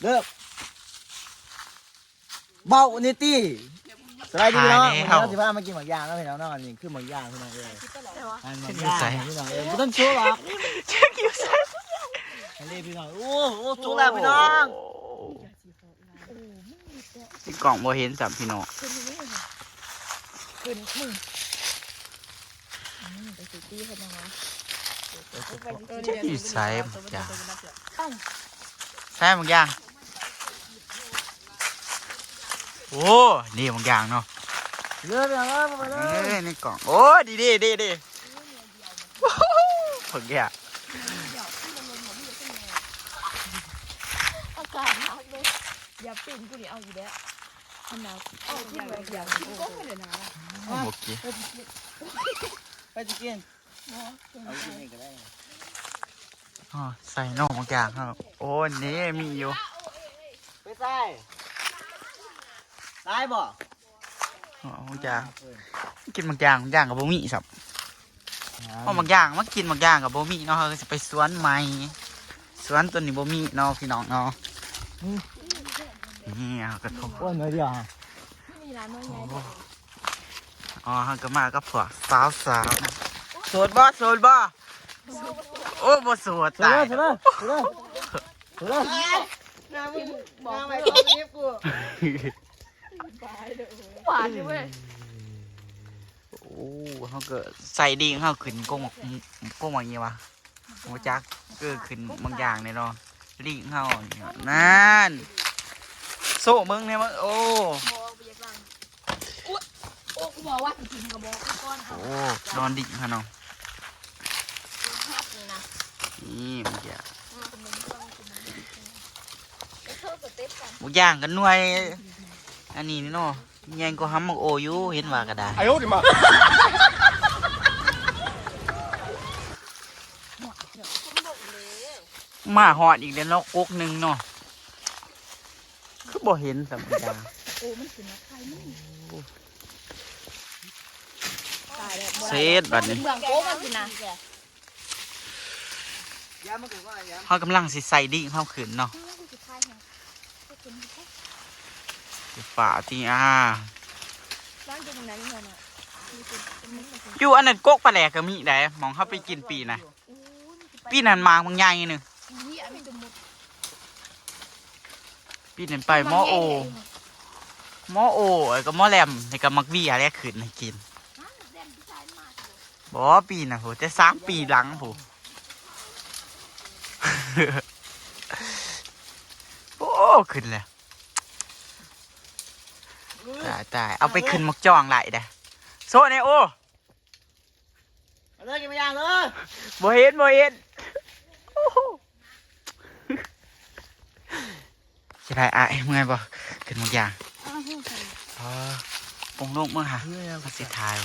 ເລີກ ເບົານີ້ຕິ. ສະບາຍດີພີ່ນ້ອງ ຕາຍແລ້ວ ມື້ນີ້ເຮົາຊິພາມາກິນໝາກຢາງເນາະພີ່ນ້ອງເນາະ. ນີ້ຄືໝາກຢາງພີ່ນ້ອງເອີຍ ອັນໝາກຢາງ ໃສ ພີ່ນ້ອງເອີຍ ບໍ່ທັນສຸກດອກ ຈັກຢູ່ໃສ ອັນນີ້ພີ່ນ້ອງ. ໂອ້ ໂອ້ ສຸກແລ້ວພີ່ນ້ອງ ໂອ້ ໃນກ້ອງບໍ່ເຫັນຊ້ຳພີ່ນ້ອງ ຂຶ້ນ ອືມ ອືມ ໄປຊິຕີເຮັດຫຍັງວະ ເອີ ຢູ່ໃສໝາກຢາງ ໃສໝາກຢາງ. ໂອ້ ນີ້ໝາກຢາງເນາະ ເລີຍ ເລີຍ ເລີຍ ເລີຍ ໃນກ້ອງ. ໂອ້ ດີໆ ດີໆ ໂອ້ໂຫ ບັກຢາງ ອາກາດໜາວເລີຍ ຢ່າປີ້ນກູນີ້ເອົາອີກແລ້ວ ອັນນ່າ ເອົາກິນເບິດຢ່າງ ກິນກ້ອງເລີຍນະ ບໍ່ກິນ ໃຜຊິກິນ ເອົາກິນນີ້ກໍໄດ້ ອໍ ໃສ່ໜໍ່ໝາກຢາງເຮົາ ໂອ້ ນີ້ມີຢູ່ ໄປໃສ່ ຕາຍບໍ່? ອໍ ໝາກຢາງ ກິນໝາກຢາງ ໝາກຢາງກໍບໍ່ມີຊ້ຳ ອໍ ໝາກຢາງ ມາກິນໝາກຢາງກໍບໍ່ມີເນາະ ເຮົາກໍຊິໄປສວນໃໝ່ ສວນຕົວນີ້ບໍ່ມີເນາະ ພີ່ນ້ອງເນາະ ອືມ ນີ້ເຮົາກໍ ໂອ້ຍ ໜ້ອຍດຽວ ມີຫຼາຍໜ້ອຍໃຫຍ່ ອໍ ເຮົາກໍມາກັບພວກສາວໆ ໂສດບໍ່? ໂສດບໍ່? ໂອ້ ບໍ່ໂສດ ຕາຍ ໂສດເລີຍ ໂສດເລີຍ ໂສດເລີຍ ໜ້າໄວ້ກ່ອນ ຫວານຢູ່ເວີຍ ໂອ້ ເຮົາກໍໃສ່ດິ້ງເຮົາຂຶ້ນກົກໝາກ ກົກໝາກຫຍັງວະ ບໍ່ຈັກ ເກີດຂຶ້ນບາງຢ່າງແນ່ນອນ ລິ້ງເຮົານີ້ ນັ້ນ ໂຊເບິ່ງແນ່ ໂອ້ ບໍ່ ບໍ່ຢາກລ້າງ ໂອ້ຍ ໂອ້ ກູບອກວ່າຊິກິນກໍບອກກ່ອນ ໂອ້ ນອນດິ້ງເຮົາເນາະ ຮັບນີ້ນະ ນີ້ ບັກຢາງ ບັກຢາງກັບໜ່ວຍ ອັນນີ້ເນາະ ໃຫຍ່ກວ່າຫຳໝາກໂອຢູ່ ເຫັນວ່າກໍໄດ້ ມາຮອດອີກແລ້ວເນາະ ກົກໜຶ່ງເນາະ ຄືບໍ່ເຫັນຊ້ຳ ບັກຢາງ ໂອ້ ມັນຂຶ້ນມາໄຄມັນ ໂອ້ ຕາຍແລ້ວ ເສັດບັດນີ້ ເບື້ອງໂກມັນຊິນະ ເຮົາກຳລັງຊິໃສ່ດິ້ງເຮົາຂຶ້ນເນາະ ຟ້າຕິ ອ່າ ຢູ່ອັນນັ້ນກົກປາແຫຼກກໍມີໄດ໋ ໝ່ອງເຮົາໄປກິນປີນັ້ນ ປີນັ້ນໝາກບັກໃຫຍ່ໜຶ່ງ ປີນັ້ນໄປໝໍໂອ ໝໍໂອ ແລ້ວກໍໝໍແຫຼມ ແລ້ວກໍໝາກເບ້ຍແຫຼະຂຶ້ນໃຫ້ກິນ ບໍ່ ປີນະ ໂຫ ແຕ່ສາມປີຫຼັງພຸ້ນ ໂອ້ ຂຶ້ນແລ້ວ ຕາຍ ຕາຍ ເອົາໄປຂຶ້ນໝາກຈອງໄດ້ເດ້ ໂຊແດ່ ໂອ້ ເອົາເລີຍ ກິນໝາກຢາງເດີ ບໍ່ເຫັນ ບໍ່ເຫັນ ໂອ້ໂຫ ຊິໄດ້ອ້າຍ ເມື່ອຍບໍ່? ຂຶ້ນໝາກຢາງ ອໍ ປົງລູກເບິ່ງຫາ ເມື່ອຍ ມັນຊິຖ່າຍ